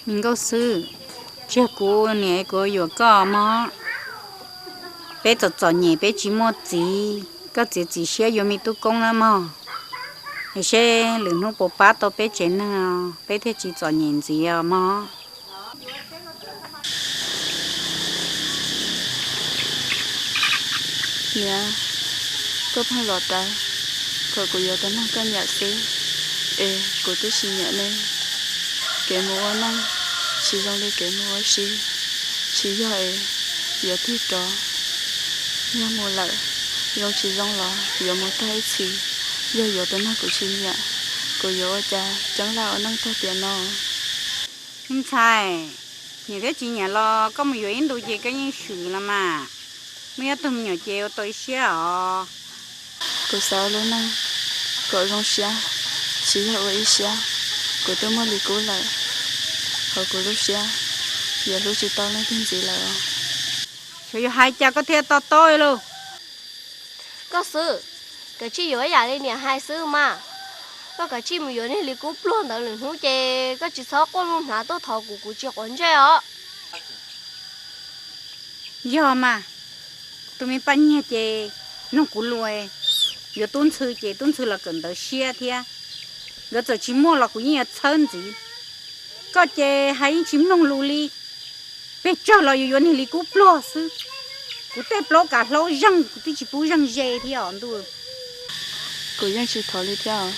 Me nkauj xwb, tsis yog kuv niam kuv yuam koj mog. Peb txom txom nyem peb tsis muaj txiv, koj txiav txim siab yuav me tub koob na mog. Es seb lwm hnub puas pab tau peb tsev neeg, peb thiaj tsis txom nyem ntxiv os mog. Niam, koj pheej los ras kom kuv yuav tus neeg koj nyiam xwb, es kuv twb tsis nyiam ne. Kev mus ua neej tsis zoo li kev mus ua si, tsis yog es yuav tig rov. Yog mus lawm zoo tsis zoo los yuav mus tag ib txhis, yog yuav tus neeg kuv tsis nyiam, kuv yuav ua cas ceeb laj ua neej tag tiam no? Me ntxhais, nyiam thiab tsis nyiam los koj mus yuav ib ntus ces koj yeej swm los mas, muaj ib tug me nyuam ces ua tau ib siab os. Kuv xav ua lub neej kom zoo siab, tsis yog ua ib siab. Kuv twb muaj li kub lawm, hauv kuv lub siab yuav hlub tsis tau leej twg ntxiv lawm os. Xyov yuav hais cas koj thiaj to taub lauj. Koj xwb, kav tsij yuav ib yam li niam hais xwb mas. Koj kav tsij mus yuav niag li kub pluag ntawd lwm hnub ces koj tsis txhob quaj lub hnav tuaj thov kuv, kuv tsis quav ntsej os. Yog mas, tus me Paj Nyiag ces nug kuv lus, yuav tub ntxhw ces tub ntxhw los kawm ntawv siab thiab. Nkawd txawm tsis muaj los kuv yeej yuav txhawb ntxiv. Koj ces hais yeej tsis mloog lus li, pes tsawg los yuav yuav niag li kub pluag xwb. Kuv tej plaub kav hlaub zeeg kuv twb tsis pub zeeg ze thiab os ntuj. Kuv yeej tsis thov li thiab os,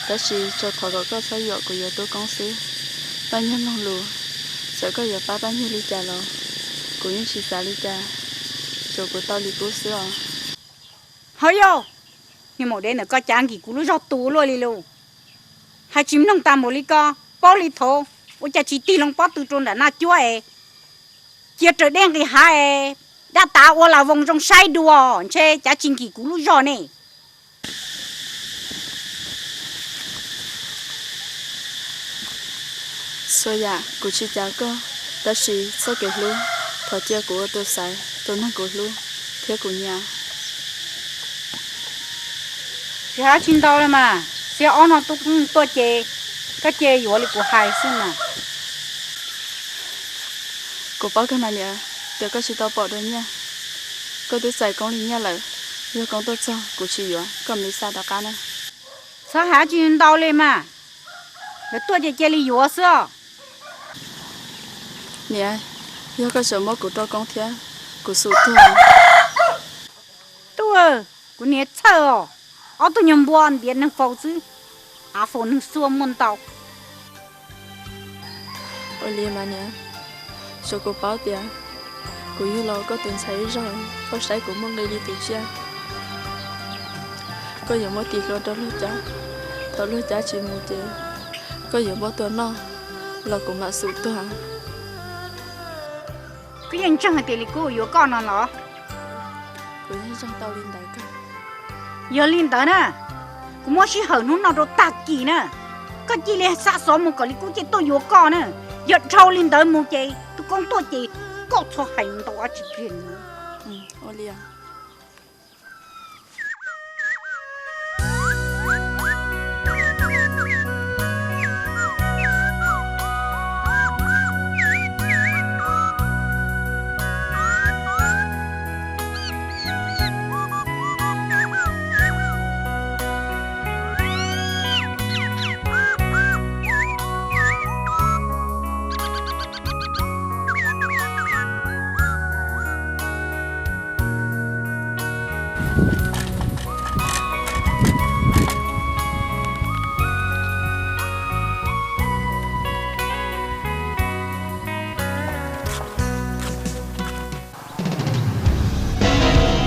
tab sis tsuas thov kom koj txhob yuam kuv yuav tub koob xwb. Paj Nyiag mloog lus, txawm koj yuav pab Paj Nyiag li cas los kuv yeej tsis xav li cas, tsuas kuv tau li kub xwb os. Ho yog, niag maum dev ntawm koj cav nkim kuv lub zog tu luaj li lauj. Hais tsis mloog tas npaum li ko, paub li thaud, ua cas tsis tig loo pob tw rau nram Naj Cuab es cia raws dej nqis hav es dab tav ua las voos zoo saib dua, ntshe cav tsis nkim kuv lub zog ne. Txhua yam kuv tsis cav koj, tab sis txoj kev hlub, thov cia kuv ua tus xaiv tus neeg kuv hlub thiab kuv nyiam. Tsis hais tsis ntau li mas, xiab ob no tub koob tuaj ces koj cia yuav li kuv hais xwb mas. Kuv paub kawg mas niam, tias koj tsis tau pom dua nyiaj. Koj twb txais koob li nyiaj lawm, yog koob tuaj txog kuv tsis yuav, koj mam li xa rov qab na. Txhob hais tsis ntau li mas, lawv tuaj ces cia li yuav xwb os. Niam, yog koj tseem muab kuv rau koob thiab, kuv xum tuag. Tub, kuv niam txhawj os, ob tug nyuag npua ntiav neeg faus xwb, av faus neeg xuaj muaj ntau. Ua li mas niam, tsuav kuv paub tias kuv yug los koj tus ntxhais ib zaug, koj saib kuv muaj nqi li tus tsiaj. Koj yuav muab tis hlua rau luag cav, thaum luag cav tsis mus ces koj yuav muab tua noj los kuv mam xum tuag. Koj yeej ntseeg hais tias Lis Kub yuav koj no los? Kuv yeej ntseeg tau li ntawd kawg. Yog li ntawd na, kuv muab sij hawm hnub no rau tag kis na, koj cia li xa xov mus kom Lis Kub cia tuaj yuav koj na. Yog dhau li ntawd mus ces tus koob tuaj ces koj txhob hais ntau dab tsi kiag. Ua li.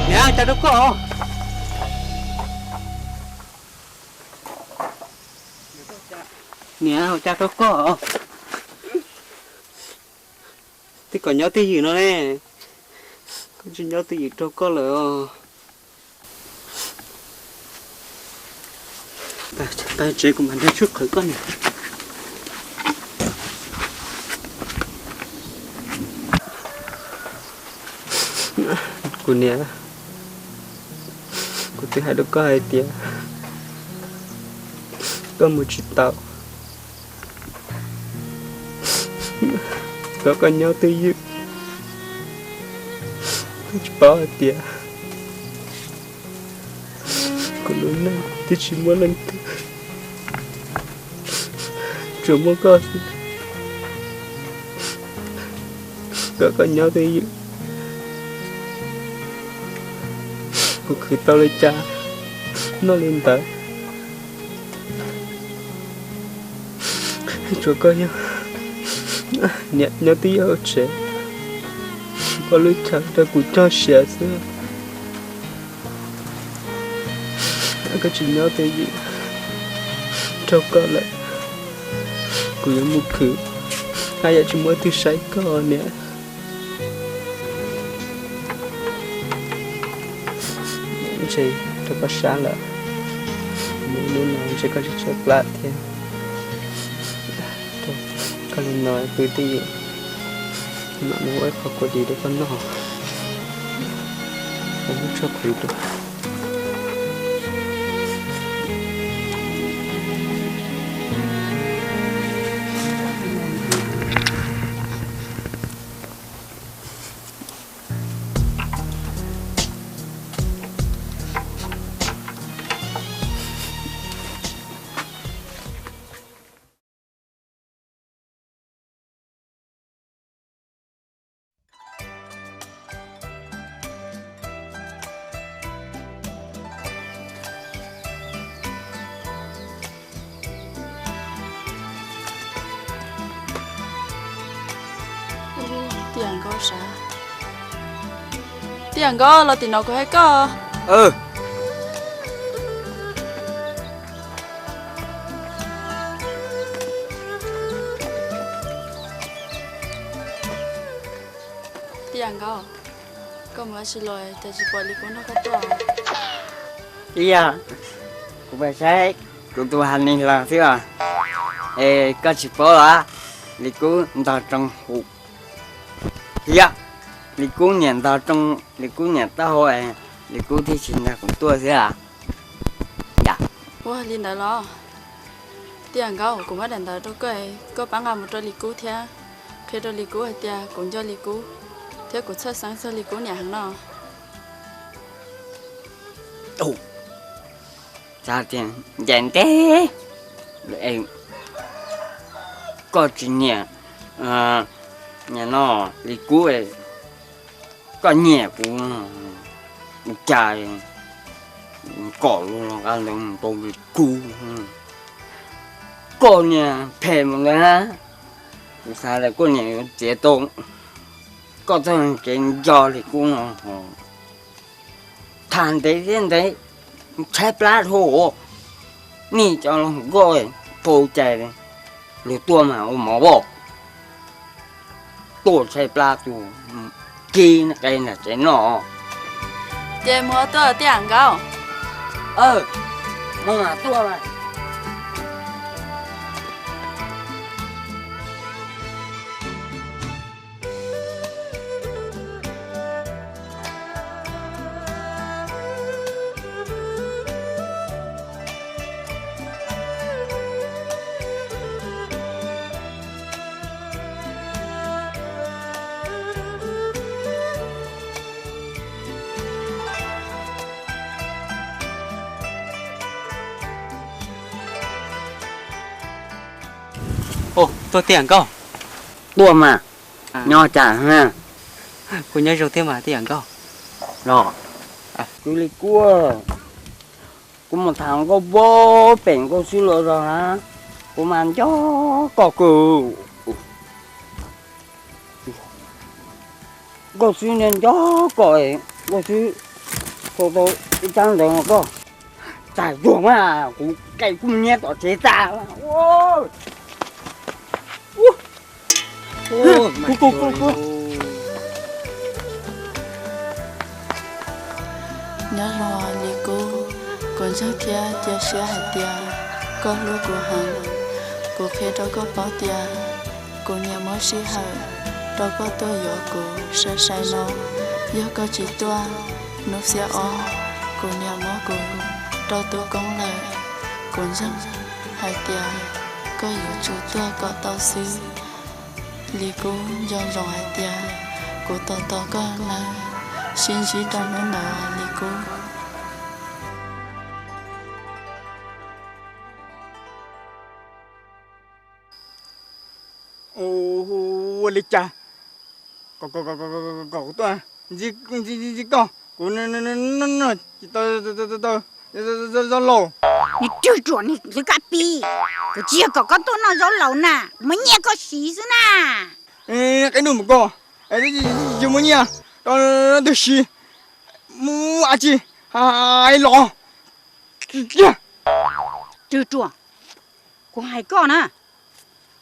Niam, ua cas rau koj? Niam, ua cas rau koj? Twb kom nyob twj ywm no ne, koj tsis nyob twj ywm rau koj lawm os. Pab tsev kuv mam nrog tshuaj qhwv koj niam. Kuv niam, kuv twb hais rau koj hais tias koj mus tsis tau. Thov koj nyob twj ywm. Koj tsis paub hais tias kuv lub neej twb tsis muaj leej twg, tsuas muaj koj xwb. Thov koj nyob twj ywm. Kuv khwv tau li cas noj li ntawd. Tsuas koj yog niam nyob twj ywm hauv tsev, ua lub chaw rau kuv coj siav xwb. Koj tsis nyob twj ywm, raug koj lawm, kuv yuav mus khwv, haj yam tsis muaj leej twg saib koj niam. Ntshe rau koj sab lawm, hnub no ntshe koj tsis tshaib plab thiab. Koj li no pw twj ywm, mam mus ua ib qho kua dis rau koj noj, es muab tshuaj qhwv rau. Tij Yam Nkauj sav. Tij Yam Nkauj, los tim no kuv hais koj. Tij Yam Nkauj, koj mus ua si los cas tsis pom Lis Kub nrog koj tuaj? Tij Yam, kuv pais saib kuv tus Hanis los xwb os. Es koj tsis paub los? Lis Kub ntog rooj hu. Yog, Lis Kub niam ntog rooj, Lis Kub niam taub hau, Lis Kub thiaj tsis nrog kuv tuaj xwb os. Yog. Ua li ntawd los? Tij Yam Nkauj, kuv muab daim ntawv rau koj, koj pab nqa mus rau Lis Kub thiab, qhia rau Lis Kub hais tias kuv nco Lis Kub thiab kuv txhawj xeeb txog Lis Kub niam heev no. Xav tias ncaim ntev, koj tsis nyiam, nyiam no, Lis Kub, koj nyiam kuv ua cas kom luag los nqa ntawv mus rau Lis Kub. Koj niag phem mus ntawd na, kuv xav tias koj niam yuav txiav tau koj txoj kev nco Lis Kub no. Tham ntev thiab ntev, tshaib plab dhau. Nej cov nkauj, pau cai, luag tuaj mas ua mov voj, tuaj tshaib plab tuaj kib qe nram tsev noj. Ces mus ua tuaj Tij Yam Nkauj. Mus mas tuaj mas. Tuaj Tij Yam Nkauj. Tuaj mas, nyob cas na? Kuv nyob zoo thiab mas Tij Yam Nkauj. Los, kuv li kuj, kuv mus tham nkauj pem nkauj xwb los zog na, kuv mas nco koj kawg. Nkauj xwb nco koj, nkauj xwb sau tau ib tsab ntawv no koj txais tuag mas kuv qe kuj nyiab tom tsev tas. Nyob zoo Lis Kub, kuv ntseeg thiab cia siab hais tias koj hlub kuv heev. Kuv qhia rau koj paub tias kuv niam muab sij hawm rau koj tuaj yuav kuv sai sai no. Yog koj tsis tuaj, hnub xiab ob kuv niam muab kuv rau tus koob lawm. Kuv ntseeg hais tias koj yuav tsum tuaj kom tau xwb. Li Kub, nco ntsoov hais tias kuv tos tos koj lawm, sib ntsib rau hnub ntawd Li Kub. Ua li cas kom kuv tuaj ntsib koj, kuv noj tsis tau zaub laus. Nws twb ruam nws hlwb kab pib, kuv tsis yog kom koj tuaj noj zaub laus na, kuv muab nyiaj koj siv xwb na. Qe ntuj mus koj, yus muab nyiaj rau leej twg siv, muaj dab tsi hais los kiag. Twb ruam, kuv hais koj na,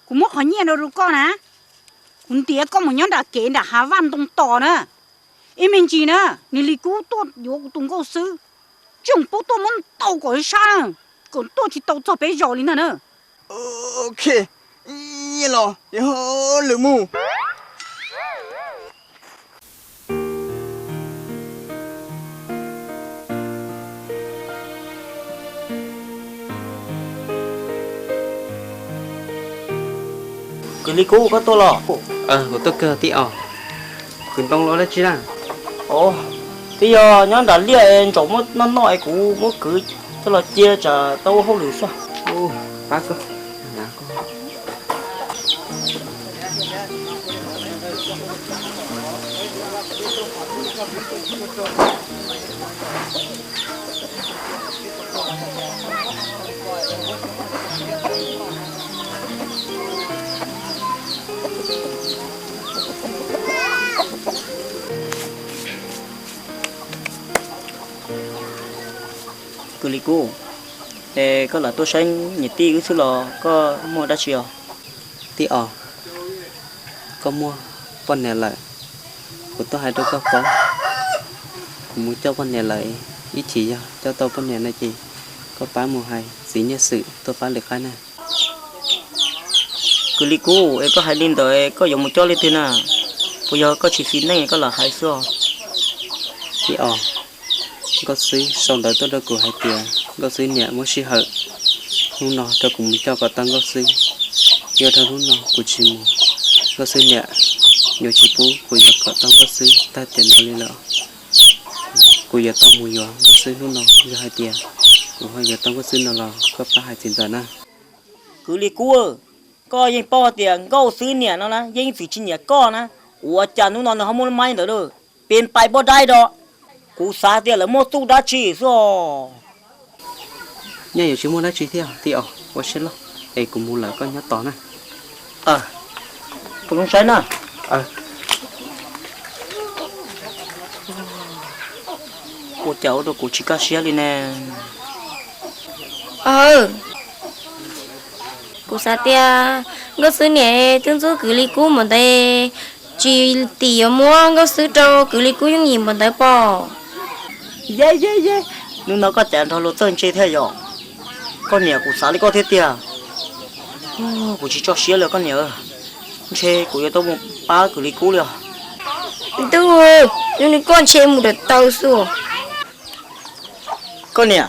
kuv muab qhov nyiaj no rau koj na, kuv ntiav koj mus nyob nram kev nram hav vaj ntoo tos na. Ib me ntsis na, nws Li Kub tuaj yuav kuv tus nkauj xwb, tseem pub tuaj muab ntaus kom sab na, kom tuaj tsis tau txog peb zos li ntag na. Ok, nyiaj los ces hauj lwm mus. Kwv Li Kub, koj tuaj los? Kuv tuaj kawg tij Os. Kwv Ntoo los dab tsi na? Os, twb yog nyob nram liaj es ntsaum muab noj noj es kuv muab kwv coj los cia tsam tau ua hauj lwm xwb. Pab koj. Kwv Li Kub, es koj lam tuaj saib niam tij wb xwb los koj muaj dab tsi os? Tij Os, koj muaj poj niam lawm, kuv tuaj hais rau koj paub. Kuv mus coj poj niam lawm, ib chim yog coj tau poj niam no ces koj pab mus hais txiv Nyiaj Xwm tuaj pab lwm qab na. Kwv Li Kub, es koj hais li ntawd koj yuav mus coj leej twg na? Puas yog koj tsis xis neej koj lam hais xwb os? Tij Os, Nkauj Xwb sau ntawv tuaj rau kuv hais tias Nkauj Xwb niam muab sij hawm hnub no rau kuv mus coj kom tau Nkauj Xwb. Yog rau hnub no kuv tsis mus, Nkauj Xwb niam yuav tsis pub kuv yuav kom tau Nkauj Xwb tag tiam no li lawm. Kuv yuav tau mus yuav Nkauj Xwb hnub no, yog hais tias kuv ho yuav tau Nkauj Xwb no los koj pab hais txiv ntxawm na. Kwv Li Kub, koj yeej paub hais tias Nkauj Xwb niam no na yeej txwm tsis nyiam koj na, ua cas hnub no nws ho muaj lub maib ntawd lawm, pes pais npoj daib rau. Kuv xav tias lawv muaj txuj dab tsi xwb os. Nyaj yuav tsis muaj dab tsi thiab tij Os, ua siab loj, es kuv mus lawm koj nyob tos na. Kuv zoo saib na. Ua cas ua rau kuv tsis kaj siab li ne? Kuv xav tias Nkauj Xwb niam twb ntxub Kwv Li Kub npaum ntawd, tsis tim yuav muab Nkauj Xwb rau Kwv Li Kub yooj yim npaum ntawd pom. Ye ye ye, hnub no koj cas nrog luag txawj ntse thiaj yom? Koj niam, kuv xav li koj thiab tiag. Kuv tsis tso siab li koj niam. Ntshe kuv yuav tau mus pab Kwv Li Kub li os. Ntuj, yog li koj ntshe mus dawm taw xwb. Koj niam,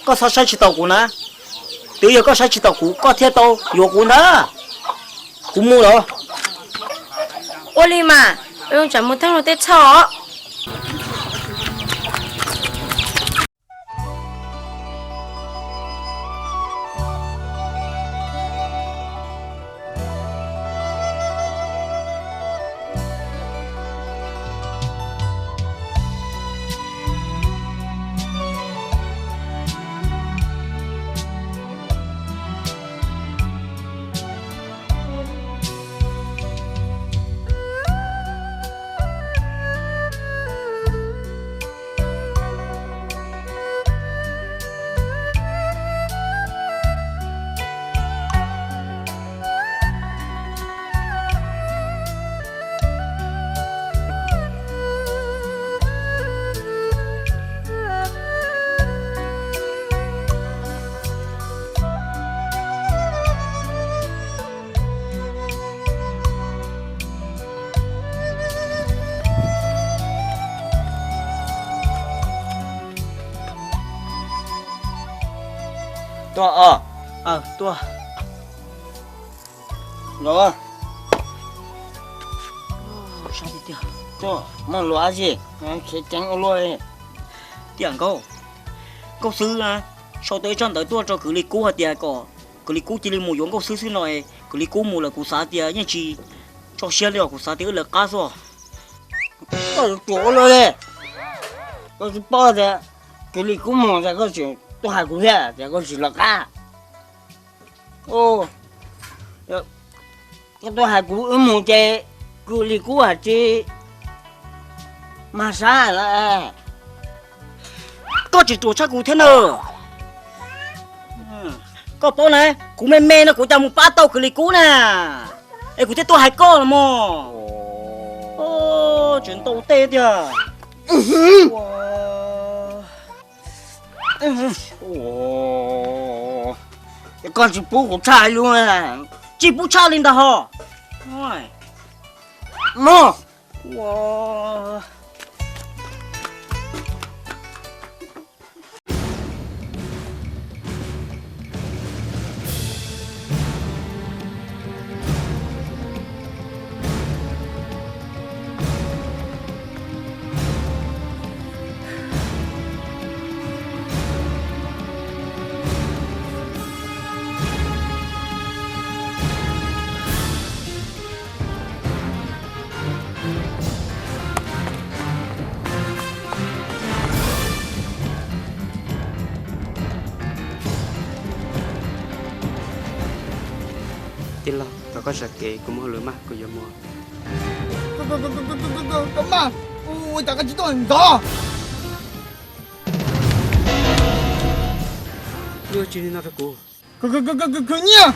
koj txhob saib tsis taus kuv na. Twb yog koj saib tsis taus kuv koj thiaj tau yuav kuv ntag. Kuv mus lawm. Ua li mas, tsam mus theej luag tej txhoj. Tuaj os. Tuaj. Los. Tiag, muaj lus dab tsi? Khiav ceev ua luaj li. Tiam Nkauj, Nkauj Xwb sau tau ib tsab ntawv tuaj rau Kwv Lis Kub hais tias kom Kwv Lis Kub cia li mus yuav Nkauj Xwb xwb no. Kwv Lis Kub mus lawm kuv xav tias yeej tsis tso siab li os, kuv xav tias wb lawv qab xwb os. Koj yuav ruam ua luaj li. Koj tsis paub tias Kwv Lis Kub mus ces koj tseem tuaj hais kuv thiab tias koj tsis lawv qab. Koj tuaj hais kuv wb mus ces Kwv Lis Kub hais tsis mag sab lawm. Koj tsis ruam tshaj kuv thiab na. Koj paub na, kuv me me no kuv cas mus pab tau Kwv Lis Kub na. Es kuv thiaj tuaj hais koj los mog. Tseem ntau tej tiag. Koj tsis pub kuv tshaj li. Tsis pub tshaj li ntag ho. Mus. Tij laug, thov koj zam kev, kuv mus hauj lwm mas kuv yuav mus. Koj mas, ua cas koj tsis tuaj ntxov? Luaj tsis li no rau kuv. Khwv nyiaj.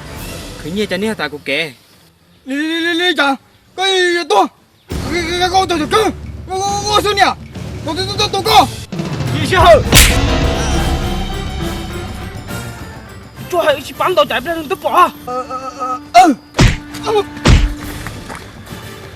Khwv nyiaj cas neb has tas kuv kev. Li li li li cas koj yuav tuag? Koj ua tau cov kawg, ua xwb niam, tus tus tus koj. Tsis sij hawm. Tsuas hais tsis pab ntau cas ib pliag twb pom. Mus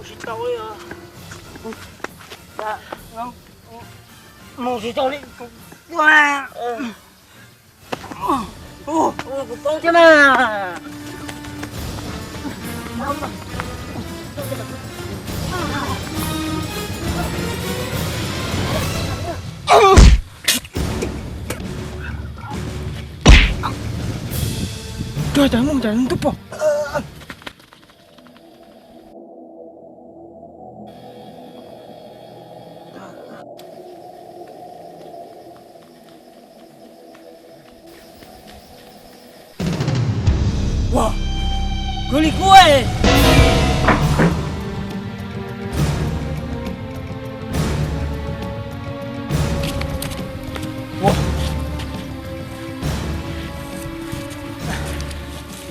tsis tau li. Mus tsis tau li. Kuv poob thiab na. Cov cov mus cov twb pom. Kwv Lis Kub,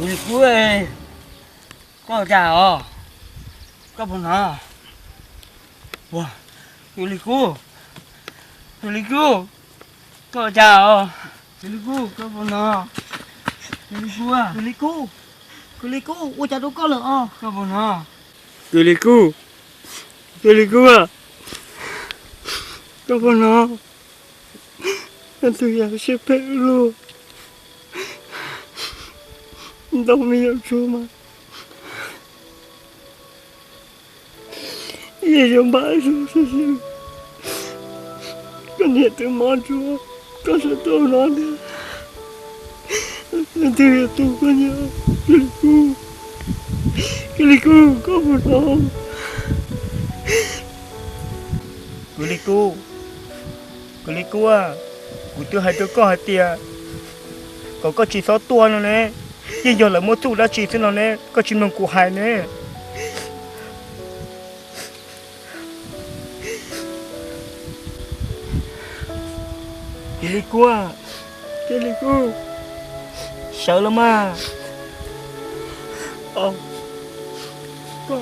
Kwv Lis Kub, koj ua cas os? Koj puas hnov? Kwv Lis Kub, Kwv Lis Kub, koj ua cas os? Kwv Lis Kub, koj puas hnov? Kwv Lis Kub, Kwv Lis Kub, Kwv Lis Kub, ua cas rau koj lawm os? Koj puas hnov? Kwv Lis Kub, Kwv Lis Kub, koj puas hnov? Leej twg yog siab phem ua luaj, ntau me nyuam ntsuag mas yeej yuav npam zuj zus. Koj niam twb mob ntsuag, koj tseem tuaj no tiag. Leej twg yuav tu koj nyob? Kwv Lis Kub, Kwv Lis Kub, koj puas hnov? Kwv Lis Kub, Kwv Lis Kub, kuv twb hais rau koj hais tias kom koj tsis txhob tuaj no ne, yeej yog lawv muab txuj dab tsi xwb no ne, koj tsis mloog kuv hais ne. Kwv Lis Kub, Kwv Lis Kub, sawv los mas. Koj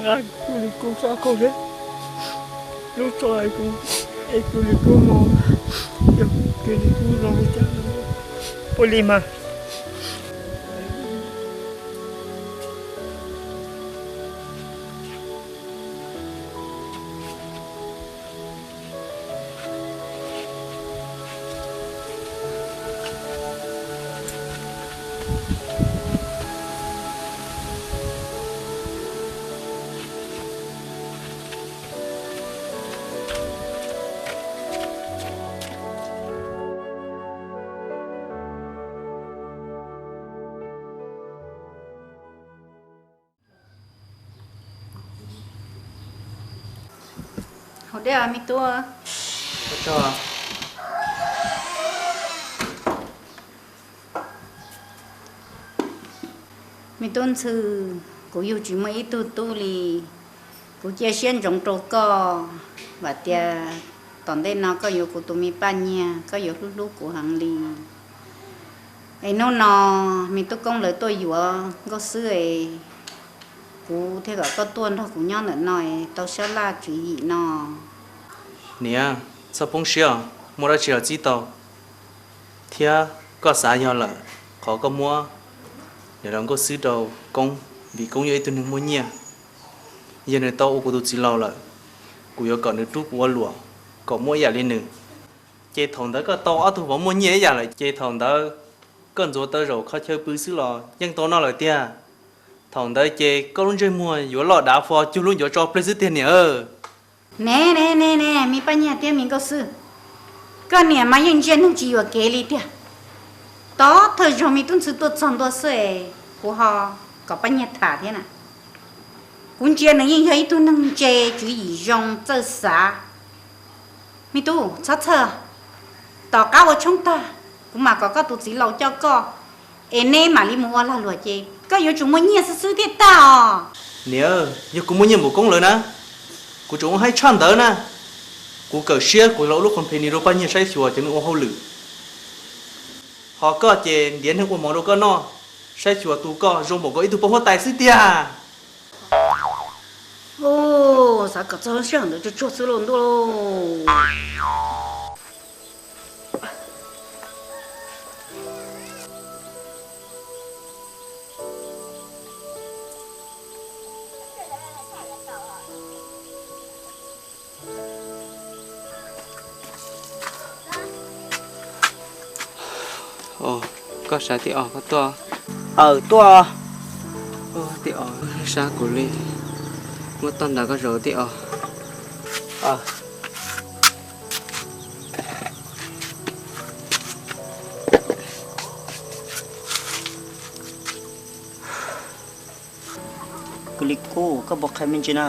nqa Kwv Lis Kub tso kauj thiab, lub tso es kuv, es Kwv Lis Kub mus, Kwv Lis Kub zoo li cas. Ua li mas. Haus dej os me tub. Me tub Ntxhw, kuv yug tsis muaj ib tug tub li. Kuv cia siab ntsoov rau koj, vam tias tom ntej no koj yuav kuv tus me Paj Nyiag, koj yuav hlub hlub kuv heev li. Es hnub no me tub Koob lawv tuaj yuav Nkauj Xwb es kuv thiaj kom koj tuaj nrog kuv nyob ntawm no es tau sab laj tswv yim no. Niam, txhob poob siab os, muaj dab tsi los txib tau. Thiab koj xav yog lawm qhov koj muab niam laus Nkauj Xwb rau Koob, vim Koob yog ib tug neeg muaj nyiaj. Yog nws tau ua kuv tus txiv laus lawm, kuv yuav kom nws rub kuv ua luam, kom muaj ib yam li nws. Ces thaum ntawd koj tau ob tug vauv muaj nyiaj ib yam lawm, ces thaum ntawd koj ntxuav tau zaum kho chaw pw xwb los yeej tau noj lawm tiag. Thaum ntawd ces koj lub ntsej muag yuav loj dav fo cuag lub ncuav tso plig xwb tiag niam. Ne ne ne ne, me Paj Nyiag thiab me Nkauj Xwb, koj niam mas yeej ntsia neeg tsis yuam kev li tiag. Tau thawj zaug me tub Ntxhw tuaj txog ntua xwb es kuv ho kom Paj Nyiag tham thiab na. Kuv ntsia nws yeej yog ib tug neeg ntse, tswv yim zoo, txawj xav. Me tub, txhob txhawj, tom qab ua tshoob tag, kuv mam kom koj tus txiv laus coj koj, es neb mam li mus ua lag luam ces koj yuav tsum muaj nyiaj xwb xwb thiaj tag os. Niam, yog kuv muaj nyiaj npaum Koob lawv na, kuv tseem ua haib tshaj ntawd na. Kuv kawm siab kuv los ua lub company rau Paj Nyiag saib xyuas cov neeg ua hauj lwm. Ho koj ces ntiav neeg ua mov rau koj noj, saib xyuas tu koj zoo npaum nkaus ib tug poj huab tais xwb tiag. Xav kom txog sij hawm ntawd tsuag tsuag xwb lauj ntuj lauj. Koj sav tij os, koj tuaj. Aw, tuaj. Tij os, sab kuv li, muab toj ntas koj zaum tij os. Kuv li kub, koj puas qhia me ntsis na?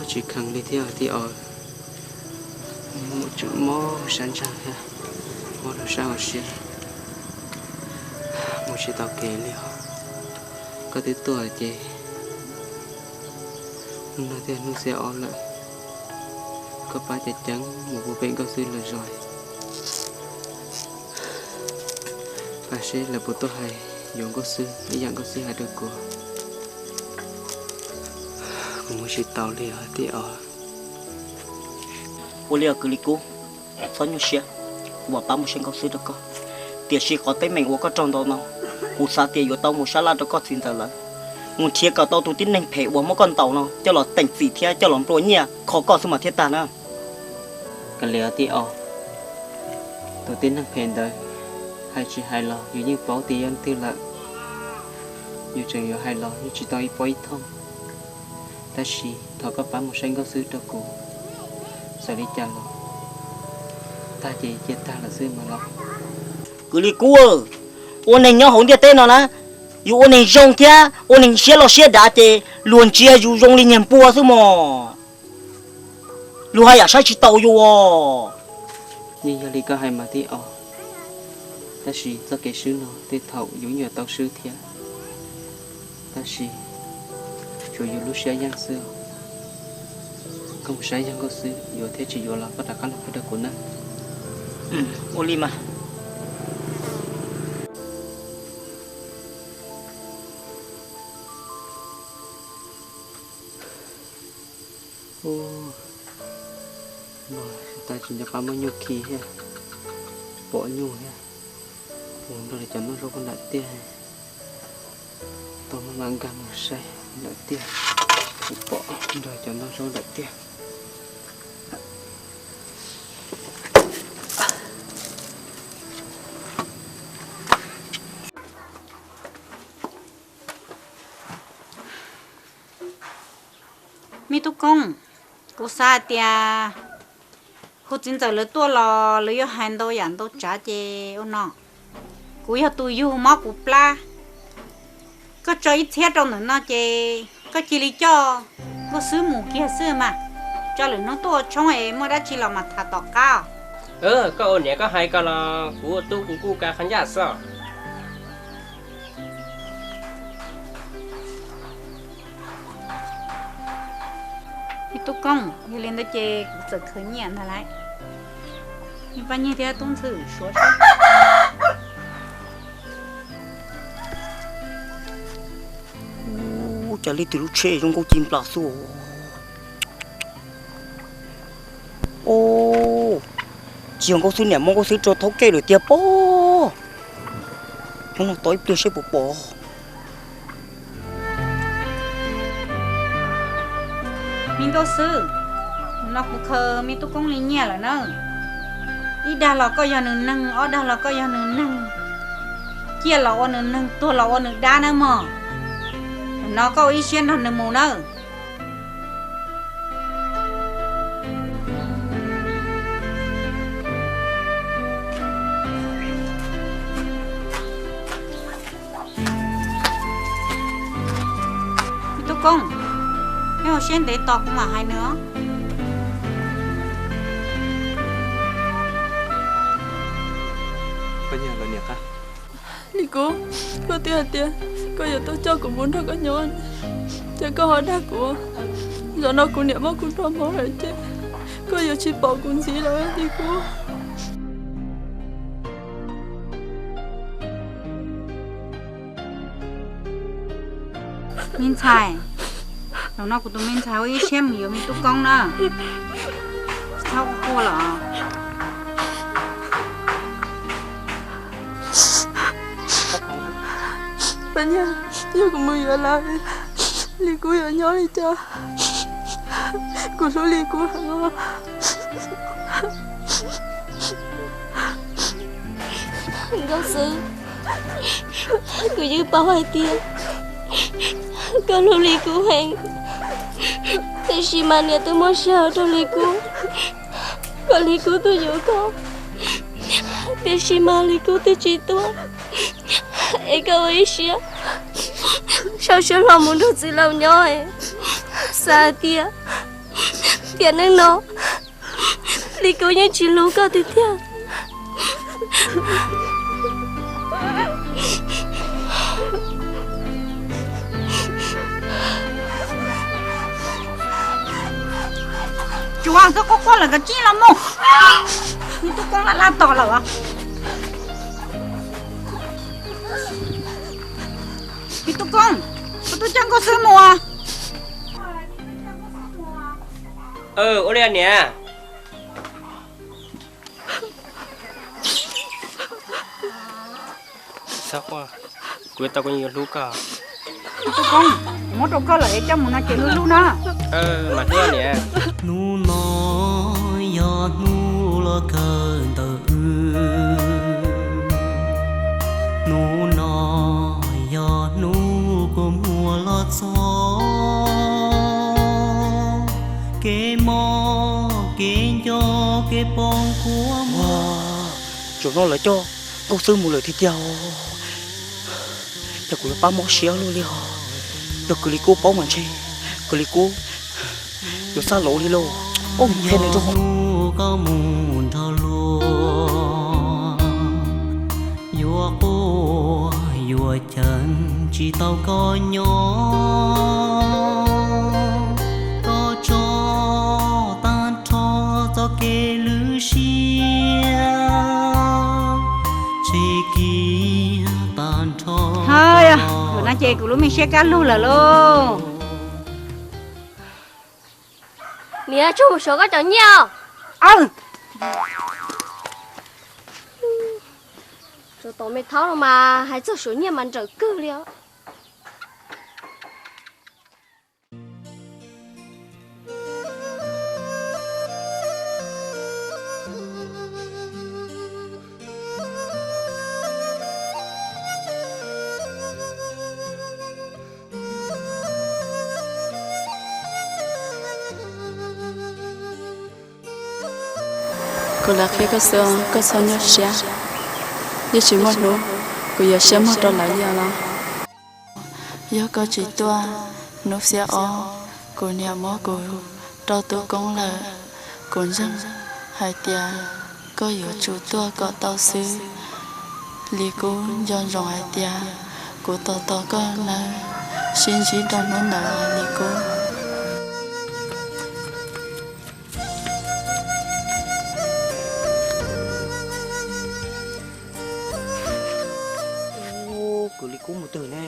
Tsis kheev li thiab tij os. Mus tseem mob sab ntsag thiab, mob rau sab hauv siab, mus tsis tau kev li os. Koj twb tuaj ces hnub no thiaj hnub xiab ob lawm, koj pab ceev ceev mus puag pem Nkauj Xwb lawv zos. Pab seb lawv puas tuaj hais yuav Nkauj Xwb ib yam Nkauj Xwb hais rau kuv. Kuv mus tsis tau li os tij os. Ua li os kwv li kub, txhob nyuaj siab, kuv mam pab mus saib Nkauj Xwb rau koj. Tiam sis qhov teeb meem uas koj raug ntawd no, kuv xav tias yuav tau mus sab laj rau koj txiv ntxawm lawv, mus nrhiav kom tau tus tib neeg phem uas muab koj ntaus no coj los teem txim thiab coj los nplua nyiaj kho koj xwb mas thiaj tag na. Kav liam tij os, tus tib neeg phem ntawd hais tsis hais los yus yeej paub tias yog leej twg lawm. Yus tseem yuav hais los yeej tsis tau ib pob ib thooj. Tab sis thov koj pab mus saib Nkauj Xwb rau kuv, txawm li cas los tag ces cia tag lawm xwb mas los. Kwv li kub, ua neeg nyob hauv ntiaj teb no na, yus ua neeg zoo thiab ua neeg siab loj siab dav ces luag ntsia yus zoo li niag npua xwb mog. Luag haj yam saib tsis taus yus os. Yeej yog li koj hais mas tij os, tab sis txoj kev swb no tej thaum yus yuav tau swb thiab. Tab sis tsuav yus lub siab yeej xwb. Koj mus saib yog Nkauj Xwb yuav thiab tsis yuav los koj rov qab los qhia rau kuv na. Ua li mas. Ub, no tas tsis nco qab muab nyuj khi thiab, pom nyuj thiab. Mus nrog cov noj zaub nram tiaj, tau maj mam nkag mus saib nram tiaj, pom nrog cov noj zaub nram tiaj. Me tub Koob, kuv xav hais tias hu txiv ntxawm lawv tuaj los lawv yuav hais ntau yam ntau tsav ces ua no, kuv yog tus yug mob kuv plab, koj tso ib txhiab rau ntawm no ces koj cia li coj Nkauj Xwb mus kiag xwb mas. Coj lwm hnub tuaj ua tshoob es muaj dab tsi los mas tham tom qab. Koj ua niam koj hais ko los kuv ua tub kuv kuj kav qhov ncaj xwb. Me tub Koob, yog li ntawd ces kuv txawm khwv nyiaj ntag lauj. Me Paj Nyiag thiab Tub Ntxhw suav seb. Ua cas leej twg lub tsheb zoo nkauj ci nplas xwb. Tsis yog Nkauj Xwb niam muab Nkauj Xwb tso thaub kej lawm tiag pob. Hnub no tos ib pliag seb puas pom. Me Nkauj Xwb, no kuv khaws me tub Koob li nyiaj lawm na. Ib dag los koj yog nws neeg, ob dag los koj yog nws neeg. Ciaj los ua nws neeg, tuag los ua nws dab nawb mog. Nim no koj ua ib siab nrog nws mus nawb. Me tub Koob, neb ua siab ntev tos kuv mam hais nws os. Li Kub, koj twb hais tias koj yuav tuaj coj kuv mus nrog koj nyob, ces koj ho dag kuv. Zaum no kuv niam muab kuv nrog mus lawm ces koj yuav tsis pom kuv ntxiv lawm Li Kub. Me ntxhais, zaum no kuv tus me ntxhais ua ib siab mus yuav me tub Koob na. Txhob quaj quaj lawm. Paj Nyiag, yog kuv mus yuav lawm, Li Kub yuav nyob li cas? Kuv hlub Li Kub heev os. Nkauj Xwb, kuv yeej paub hais tias koj hlub Li Kub heev, tiam sis mas niam twb muab sij hawm rau Li Kub kom Li Kub tuaj yuav koj, tiam sis mas Li Kub twb tsis tuaj. Es koj ua ib siab sau siab hlo mus nrog txiv laus nyob, xav hais tias tiam neej no Li Kub yeej tsis hlub koj tiag tiag. Tsuav txhob quaj quaj lawm, koj tsij los mus. Me tub Koob laj laj tos lawm. Me tub Koob, koj tuaj coj Nkauj Xwb mus. Ua li niam. Txhob quaj, kuv yuav tau koj, yuav hlub koj. Tub Koob, muab rau koj lawm es coj mus no ces hlub hlub na. Mas hlub niam. Hnub no yog hnub loj kawg ntawm wb. Hnub no yog hnub kua muag los txog, kev mob kev nco kev poob kua muag. Zaum no lawv coj Nkauj Xwb mus lawm tiag tiag os. Ces kuv yuav pab mob siab luaj li os. Yog kwv Li Kub paub mas ntshe kwv Li Kub yuav xav laus li lauj. Ua mus qhia nws nrog koj mus nrog luag, yuav quaj yuav ceev tsis tau koj nyob, koj tso tag nrho txoj kev lwj siab, tsis kiag tag nrho. Zaum no ces kuv lub me siab kaj lug lawm lauj. Niam, tsuag mus sov koj cov nyiaj os. Tus tom me thaub no mas hais txog suav nyiaj mas nrawm kawg li os. Kuv lam qhia koj xwb, koj txhob nyuaj siab. Yeej tsis muaj hnub kuv yuav siab muag rau lawv li os los. Yog koj tsis tuaj, hnub xiab ob kuv niam muab kuv rau tus koob lawm. Kuv ntseeg hais tias koj yuav tsum tuaj kom tau xwb. Li Kub, nco ntsoov hais tias kuv tos tos koj nawb, sib ntsib rau hnub ntawd Li Kub. Kwv Li Kub mus twg ne?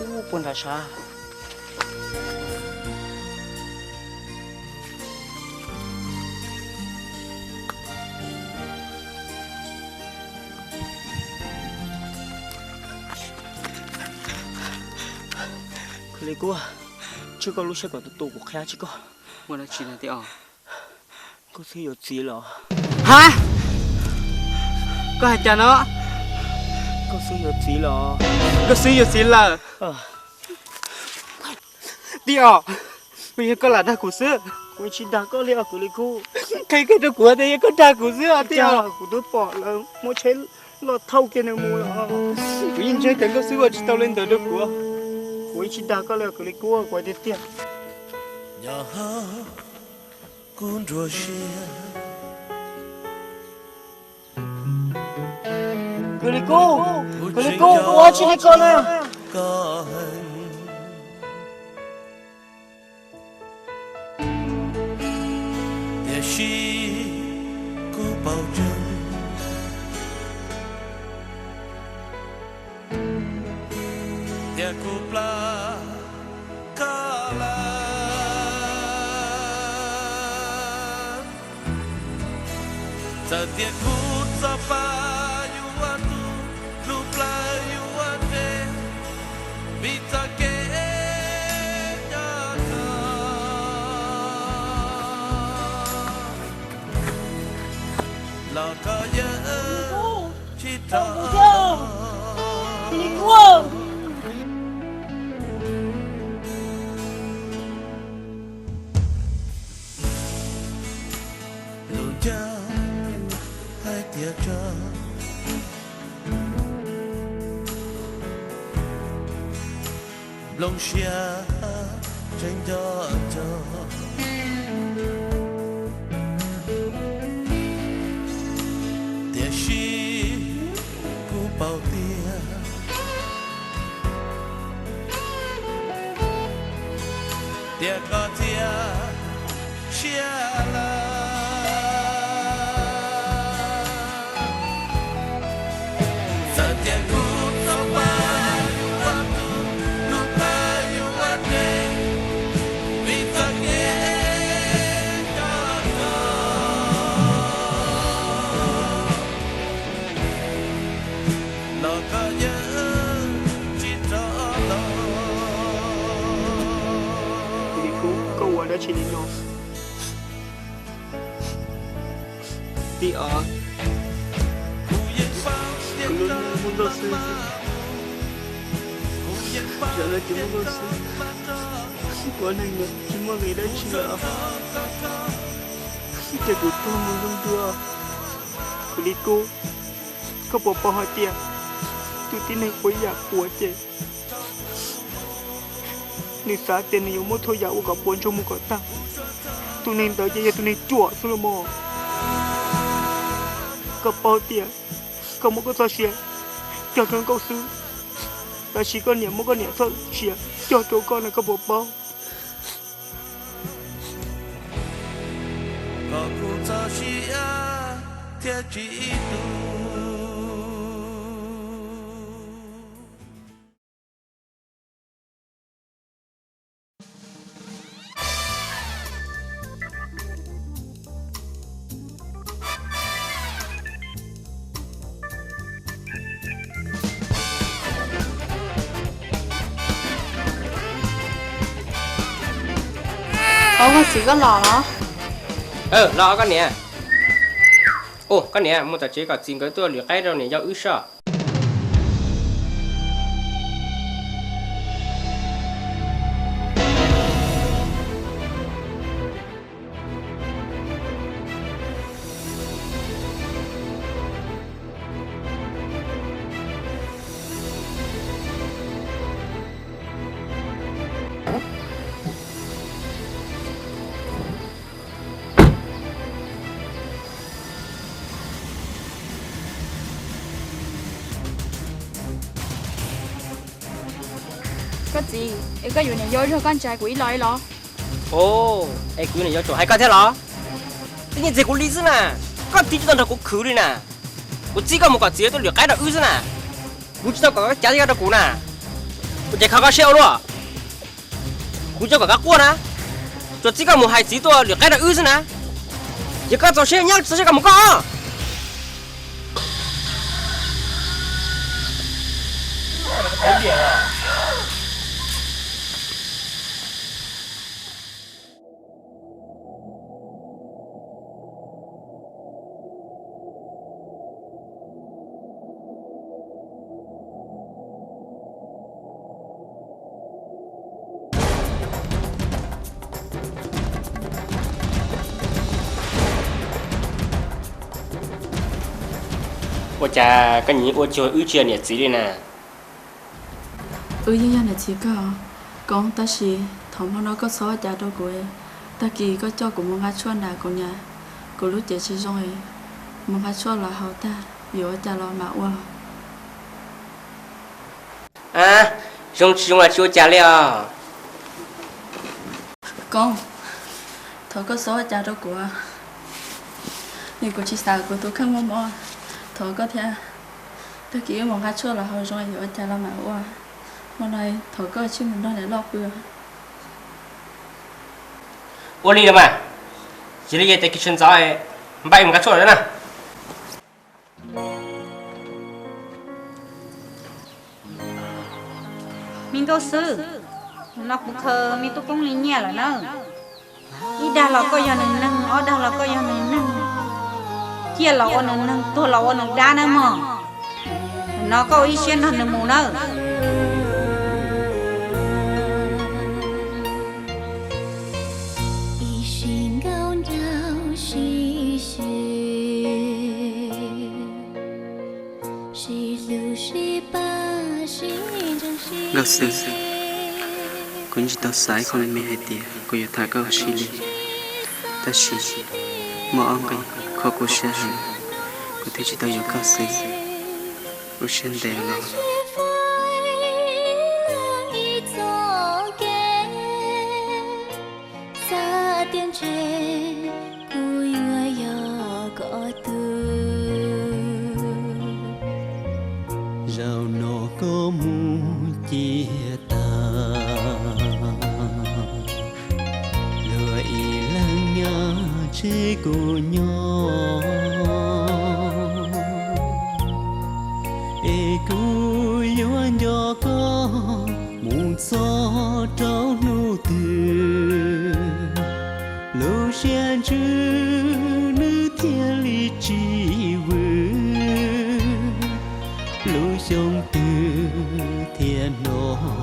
Ub, puag nram sab. Kwv Li Kub, tswj koj lub siab kom tus tu kuv qhia tswj koj. Ua dab tsi na tij os? Nkauj Xwb yuav txiv los. Ha? Koj hais cas no? Nkauj Xwb yuav txiv los. Nkauj Xwb yuav txiv lawm. Tij os, kuv yog koj lam dag kuv xwb. Kuv tsis dag koj li os Kwv Li Kub. Qhia kiag rau kuv tias yog koj dag kuv xwb os tij os. Kuv twb pom lawv muab tsheb loj thauj kiag nws mus los. Kuv yeej ntseeg tias Nkauj Xwb ua tsis tau li ntawd rau kuv. Kuv tsis dag koj li os Kwv Li Kub, kuv hais tiag tiag. Nyob hauv kuv nruab siab. Kwv Li Kub, Kwv Li Kub, kuv ua tsis li koj na. Tiam sis kuv paub tseeb tias kuv plab koj lawm. Txawm tias kuv txoj pa yuav ua tus, lub plawv yuav ua dej, vim txoj kev coj koj los koj yeej tsis rov. Lus nco hais tias tso, nplooj siab tseem nco tso. Tiam sis kuv paub tias, tias koj txias siab lawm. Txawm tias kuv txoj pa yuav ua ntug, lub plawv yuav ua dej, vim txoj kev coj koj los koj yeej tsis rov los. Li Kub, koj ua dab tsi li no? Tij os, kuv lub neej muaj Nkauj Xwb xwb, zaum no tsis muaj Nkauj Xwb, kuv ua neeg tsis muaj nqis dab tsi lawm. Ces kuv tuag mus nrog ntua. Kuv Li Kub, koj puas paub hais tias tus tib neeg ua yam puav ces nws xav tias nws yuav muab txhua yam ua kom puav ntsoog mus kom tag. Tus neeg ntawd ces yog tus neeg ruam xwb los mas. Koj paub tias koj muab koj txoj sia cog rau Nkauj Xwb, tab sis koj niam muab koj niam txoj sia cog rau koj no koj puas paub? Kom kuv txoj sia thiaj tsis tu. Ov, koj txiv koj los los? Los koj niam. Ua koj niam, mus tom tsev kom txiv nkawd tuaj lwm qaib rau niam yau wb soj. Koj txiv, es koj yuav niam yau zog koj ntshai kuv ib los ib los? Os, es kuv yuav niam yau tsuas hais koj thiab los? Twb yeej txiv kuv li xwb na, koj txiv tsis tau nrog kuv khwv li na. Kuv txib koj mus kom txiv tuaj lwm qaib rau wb xwb na. Kuv tsis tau kom koj cav li koj rau kuv na. Ua ces kho koj siab ua luaj. Kuv tsis tau kom koj quaj na, tsuas txib koj mus hais txiv tuaj lwm qaib rau wb xwb na. Yog koj txaus siab nyob txaus siab koj mus koj. Ua cas koj nyiam ua cuag wb tsis yog niam txiv li na? Wb yeej yog niam txiv koj, Koob, tab sis thaum hmo no koj txhob ua cas rau kuv. Tag kis koj coj kuv mus nqa tshuaj nram kuv niam, kuv lub cev tsis zoo, mus nqa tshuaj los haus tag, yuav ua cas los mam ua. A, zoo tsis zoo los tsis ua cas li os. Koob, thov koj txhob ua cas rau kuv, vim kuv tsis xav kuv tus kheej muaj mob, thov koj thiab. Tag kis wb mus nqa tshuaj los haus zoo, yuav ua cas los mam ua. Hmo no thov koj tsij mus nrog niam loj pw. Ua li los mas, cia li ces tes kis sawv ntxov npaj mus nqa tshuaj lawm na. Me nkauj xwb, no kuv khaws me tub Koob li nyiaj lawm na. Ib dag los koj yog nws neeg, ob dag los koj yog nws neeg, ciaj los ua nws neeg, tuag los ua nws dab nawb mog. No koj ua ib siab nrog nws mus nawb. Nkauj Xwb, kuv yeej tsis tau xav ib qho me me hais tias kuv yuav tham koj ua si li, tab sis muaj ob nqe kho kuv siab heev, kuv thiaj tsis tau yuav koj xwb. Ua siab ntev los. Xav tias ntshe kuv yuav yog koj tug, zaum no koj mus ciaj tag, luag ib leeg nyob tseg kuv nyob, es kuv yuav nco koj mus txog rau hnub twg, lub siab ntsws nws thiaj li tsis vwm, lub xyoo twg thiaj hnov